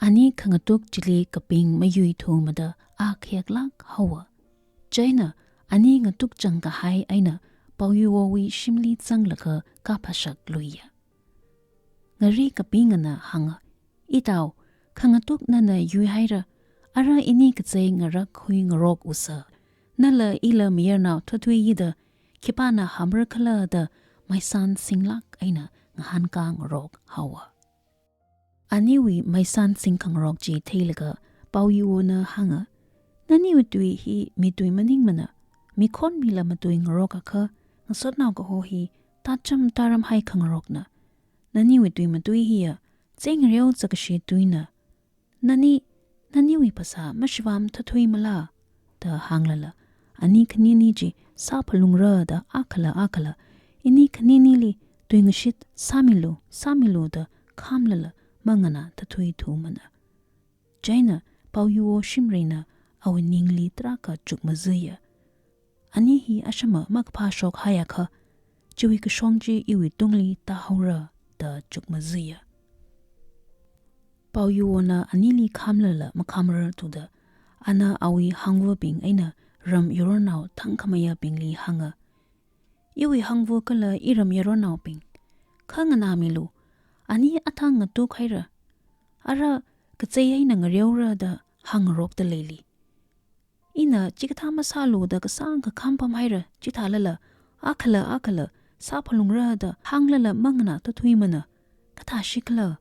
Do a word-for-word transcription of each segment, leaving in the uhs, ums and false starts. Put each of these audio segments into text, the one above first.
Ani khangatuk chili kaping mayuithumada a khayaklāk haowa. Chieina ani ngatukchang kahai eina Paoyuwowui shimli zanglaga kaphashak luiya. Ngari kapingana hānga, "Itao, khangatuk nana yuihaira, ara ini kachei ngarak khuingarok usa. Nala ila mayarnao thathuiyida, khipāna hamrakhala?" da maisan singlāk eina ngahānkā ngarok haowa. Aniwui maisan singkhangarok chi theilaga Paoyuwona hānga, "Naniwui tui hi mitui maningmana, mikhon mila matui ngarok akha, ngasotnao kaho hi tācham tāramhai khangarokna. Naniwui tui matui hiya, cheng reo chakashi tuina. Nani, naniwui phasā mashivam thathuimala?" da hānglala, ani khanini chi sāphalungra da akhala akhala, ini khaninili tuingashit sāmilu, sāmilu da khamlala mangana thathuithumana. Chieina Paoyuwo shimrina awui ningli tarākha chukmazaya. "Ani hi ashama makaphā shokhaiakha, chiwui kashong chi iwui tungli tāhaora," da chukmazaya. Paoyuwona anili khamlala makhamrar thuda, ana awui hangvabing eina ram yaronao thangkhamayabingli hānga, "Iwui hangva kala iram yaronaobing, kha nganāmilu, ani athang ngatukhaira. Ara kachei eina ngareora da hāngngarokda leili. Ina chikathā masālu da kasāngkha khampamhaira, chithālala akhala akhala sāphalungra da hānglala mangana thathuimana. Kathāshikhala?"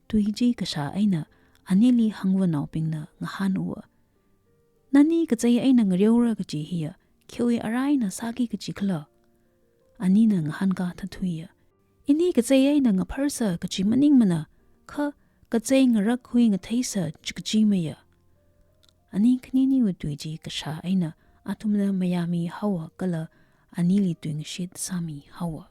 Tui chi kashā eina anili hangvanaobingna ngahānuwa, "Nani kachei eina ngareora kaji hiya, khiwui araina sāki kajikhala?" Anina ngahānkā thathuiya, "Ini kachei eina ngapharsa kaji maningmana, kha kachei ngarak khui ngatheisa chikaji maya." Ani khaniniwui tui chi kashā eina athumna mayāmi haowa kala anili tuingashit sāmi haowa.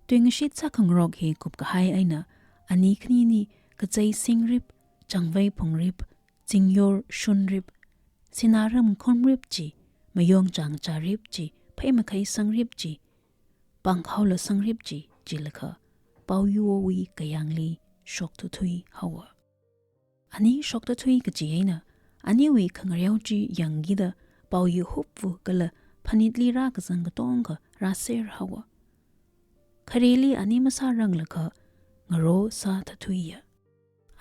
Tuingashit sākhangarok hi kupkahai eina ani khanini kachei singrip, changvei phungrip, zingyor shunrip, sinā ramkhumrip chi, mayong chāngchārip chi, pheimakhei sangrip chi, pāngkhaola sangrip chi, chilakha Paoyuwowui kayāngli shokthuithui haowa. Ani shokthuithui kaji eina aniwui khangareo chi yangkida Paoyu hupvu kala phanitli rākazang katongkha rāser haowa. Khareli ani masāranglakha ngaro sāthuithuiya.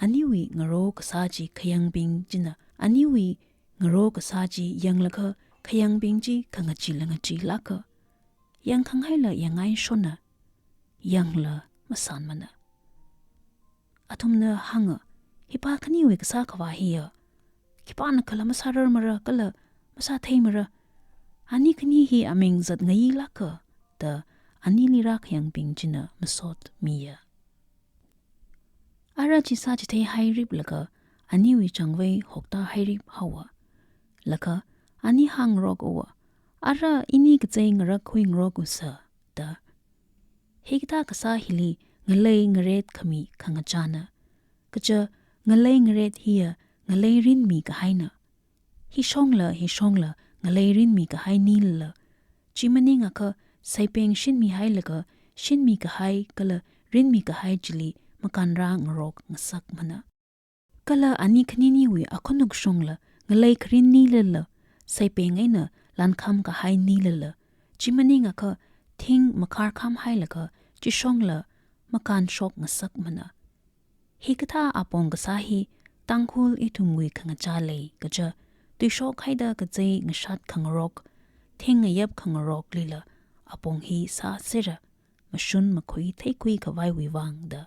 Aniwui ngaro kasā chi khayangbing china aniwui ngaro kasā chi yanglaga khayangbing chi khangachee la ngacheelāka. Yangkhanghaila yangngaishonna, yangla masānmana. Athumna hānga, "Hipa khaniwui kasā khavā hiya khipānakhala masārarmara kala masātheimara. Ani khani hi aming zat ngayilāka," da anili rākhayangbing china masotmiya. Ara chi sāchithei hairiplaga aniwui changvei hokta hairip haowa. Laga ani hāngngarok uwa, "Ara ini kachei ngarak khuingarok usa," da. Hikathā kasā hili ngalei ngaret khami khangachāna. Kaja ngalei ngaret hiya ngalei rinmi kahaina. Hishongla, hishongla, ngalei rinmi kahai nilala. Chi maningakha, seipeng shinmihailaga, shinmi kahai kala rinmi kahai chili makānrā ngarok ngasakmana. Kala ani khaniniwui akhanuk shongla, ngalei kharin nilala, seipeng eina lankham kahai nilala. Chi maningakha, thing makharkhamhailaga, chi shongla makānshok ngasakmana. Hikathā apong kasā hi Tangkhul ithumwui khangachā lei kaja, tuishokhaida kachei ngashat khangarok, thing ngayap khangaroklila apong hi sāsera, mashun makhui theikhui khavaiwui vang da.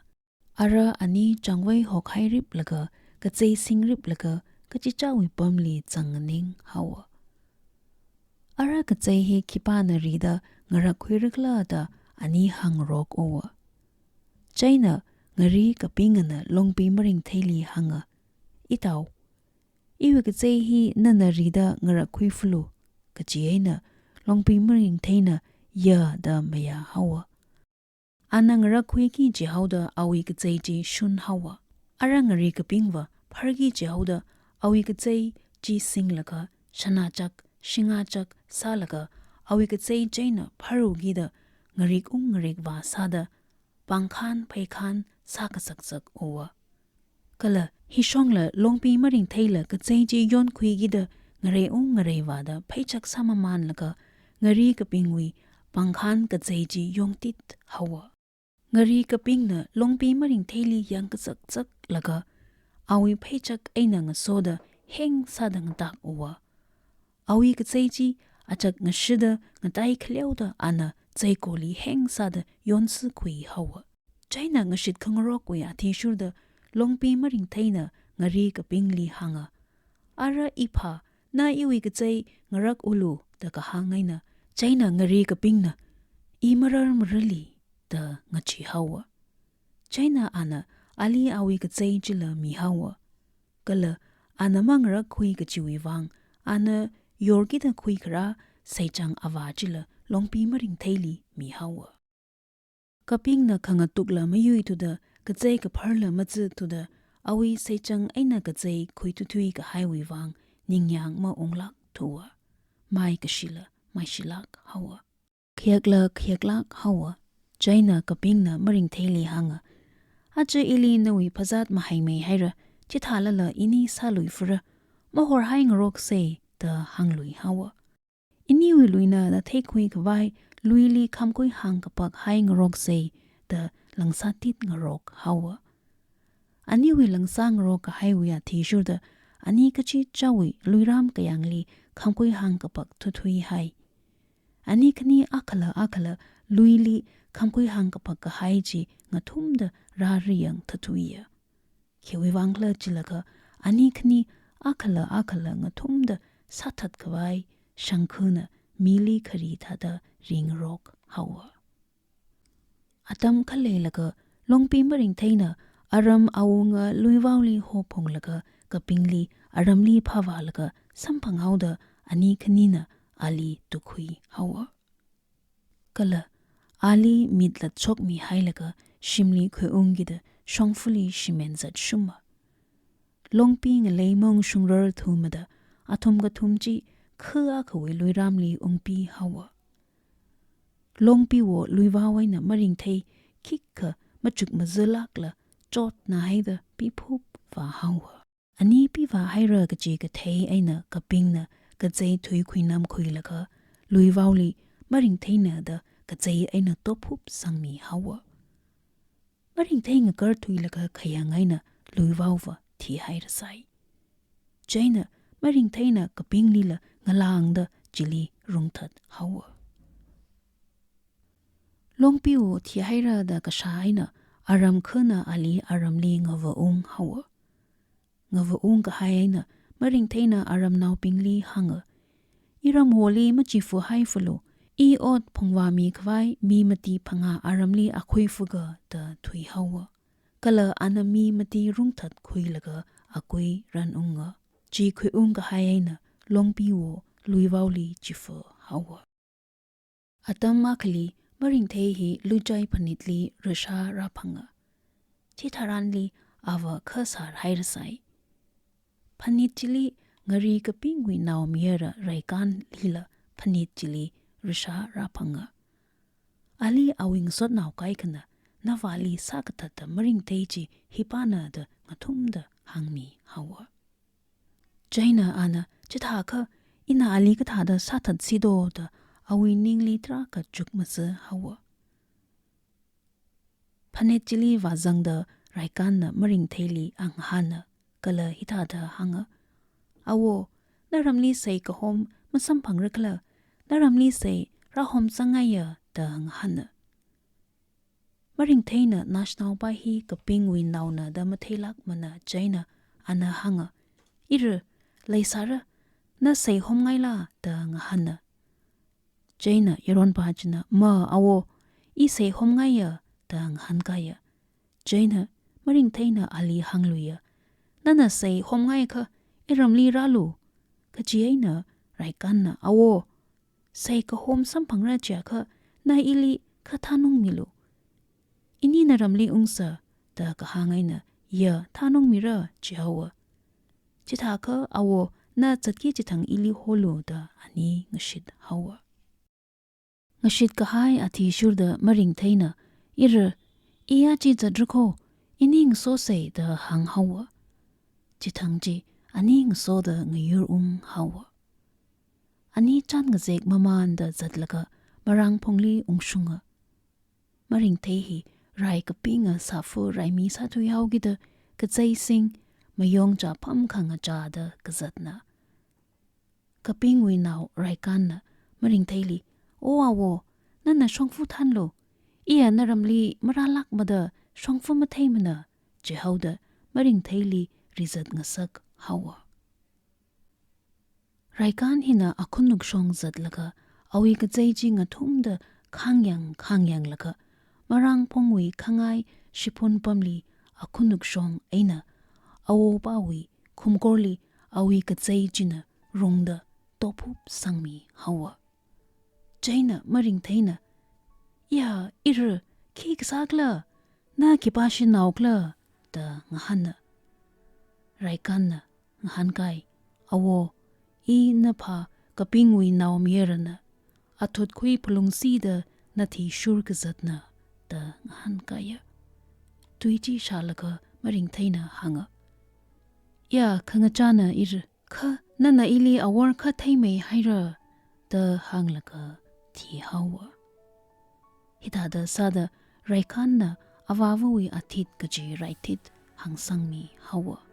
Ara ani changvei hok hairiplaga, kachei singriplaga, kachichāwui pamli zang nganing haowa. Ara kachei hi khipāna rida ngarak khuirakhala da ani hāngngarok uwa. Chieina ngari kapingana Longpi Maringtheili hānga, "Itao, iwui kachei hi nana rida ngarak khuifulu," kaji eina Longpi Maringtheina ya da mayā haowa. Ana ngarak khuiki jihaoda awui kachei chi shun haowa. Ara ngari kapingva pharki jihaoda awui kachei chi singlaga, shanachak, shingachak sālaga, awui kachei chieina pharuki da ngarik ung ngarikva sāda, pāngkhān pheikhan sākasaksak uwa. Kala hishongla Longpi Maringtheila kachei chi yonkhuikida ngareiung ngareivāda pheichak sāmamanlaga ngari kapingwui pangkhan kachei chi yongtit haowa. Ngari kapingna Longpi Maringtheili yangkazakzaklaga awui pheichak eina ngasoda hengsāda ngatak uwa. Awui kachei chi achak ngashida ngatai khaleoda ana cheikoli hengsāda yonsikhui haowa. Chieina ngashit khangarokwui athishurda Longpi Maringtheina ngari kapingli hānga, "Ara iphā, na iwui kachei ngarak ulu," da kahāng eina, chieina ngari kapingna, "I marar marali," da ngachee haowa. Chieina ana ali awui kachei chila mihaowa. Kala ana mangarak khui kachiwui vang, ana yorkida khuikharā seichang avā chila Longpi Maringtheili mihaowa. Kapingna khangatukla mayuithuda, kachei kapharla matsithuda, awui seichang eina kachei khuithuithui kahaiwui vang ningyāng maunglākthuwa. Mai kashila maishilāk haowa. Khayakla khayaklāk haowa. Chieina kapingna Maringtheili hānga, "Aja ili nawui phazāt mahaimei haira, chithālala ini sāluifura, mahorhai ngaroksei," da hānglui haowa. "Iniwui luina da theikhui khavai luili khamkhui hāng kapak hai ngaroksei," da langsātit ngarok haowa. Aniwui langsā ngarok kahaiwui athishurda ani kachichāwui luiram kayāngli khamkhui hāng kapak thuthui hai. Ani khani akhala akhala luili khamkhui hāng kapak kahai chi ngathumda rāri yang thathuiya. Khiwui vang khala chilaga ani khani akhala akhala ngathumda sāthat khavai shangkhana mili khari thāda ringarok haowa. Atam khaleilaga Longpi Maringtheina aram awunga luivaoli hophunglaga kapingli aramli phāvālaga samphanghaoda ani khanina ali tukhui haowa. Kala ali mitlat shokmihailaga shimli khuiungkida shongfali shimen zatshuma. Longpi ngalei maungshungrar thumada athum kathum chi kha akhawui luiramli ungpi haowa. Longpiwo luivao eina Maringthei khikha machuk mazalākla chotna haida piphup vāhaowa. Ani pivā haira kachi kathei eina kapingna kazei thuikhuinam khuilaga luivaoli Maringtheina da kazei eina tophup sangmi haowa. Maringthei ngakarthuilaga khayang eina luivaova thihairasai. Chieina Maringtheina kapinglila ngalāngda chili rungthat haowa. Longpiwo thihaira da kashā eina aram khana ali aramli ngavaung haowa. Ngavaung kahai eina Maringtheina aramnaobingli hānga, "Iramwoli machifu haifalu, i ot phungvāmi khavai mi mati phangā aramli akhui fuga," da thuihaowa. Kala ana mi mati rungthat khuilaga akui ranunga. Chi khuiung kahai eina Longpiwo luivaoli chifa haowa. Atam akhali Maringthei hi luichai phanitli rashā rāphanga. Chitharanli ava khasar hairasai. Phanit chili ngari kapingwui nao mayara Raikanlila phanit chili rashā rāphanga. Ali awui ngasotnao kaikhana navāli sākathatda Maringthei chi hipāna da ngathumda hāngmi haowa. Chieina ana, "Chithākha ina ali kathāda sāthatsi do?" da awui ningli tarākha chukmasa haowa. Phanit chili vāzangda Raikanna Maringtheili ngahāna kala hithāda hānga, "Awo, naramli sei kahom masamphangra khala, naramli sei rāhomsangngaiya," da ngahāna. Maringtheina naoshinaopa hi kapingwui naona da matheilākmana chieina ana hānga, "Ira, leisāra, na sei homngaila?" da ngahāna. Chieina yaronpa china, "Ma, awo, i sei homngaiya," da ngahānkāya. Chieina Maringtheina ali hāngluiya, "Nana sei homngaikha iramli rālu." Kachi eina Raikanna, "Awo, sei kahom samphangra chiakha na ili kha thanungmilu. Ini naramli ungsa," da kahāng eina, "Ya, thanungmira," chihaowa. "Chithākha awo, na zatki chithang ili holu," da ani ngashit haowa. Ngashit kahai athishurda Maringtheina, "Ira, i aja zatra kho, ini ngasosei," da hānghaowa. Chithang chi ani ngasoda ngayur ung haowa. Ani chān ngazek mamānda zatlaga marāngphungli ungshunga. Maringthei hi rai kapinga sāfa raimi sāthui haokida kazeising mayong chāpham khangachāda kazatna. Kapingwui nao Raikanna Maringtheili, "O awo, nana shongfa thanlu. Iya naramli marālākmada shongfa matheimana," jihaoda Maringtheili rizat ngasak haowa. Raikan hina akhunuk shong zatlaga awui kazei chi ngathumda khangyang khangyanglaga marāngphungwui khangai shiphun pamli akhunuk shong eina awopāwui khumkorli awui kazei china rungda tophup sangmi haowa. Chieina Maringtheina, "Ya, ira, khi kasā khala? Na khipā shanao khala?" da ngahāna. Raikanna ngahānkai, "Awo, i naphā kapingwui naomayarana, athutkhui phalungsida nathishur kazatna," da ngahānkaiya. Tui chi shālaga Maringtheina hānga, "Ya, khangachāna ira, kha nana ili awor kha theimei haira," da hānglaga thihaowa. Hithāda sāda Raikanna avāvawui athit kaji raithit hāngsangmi haowa.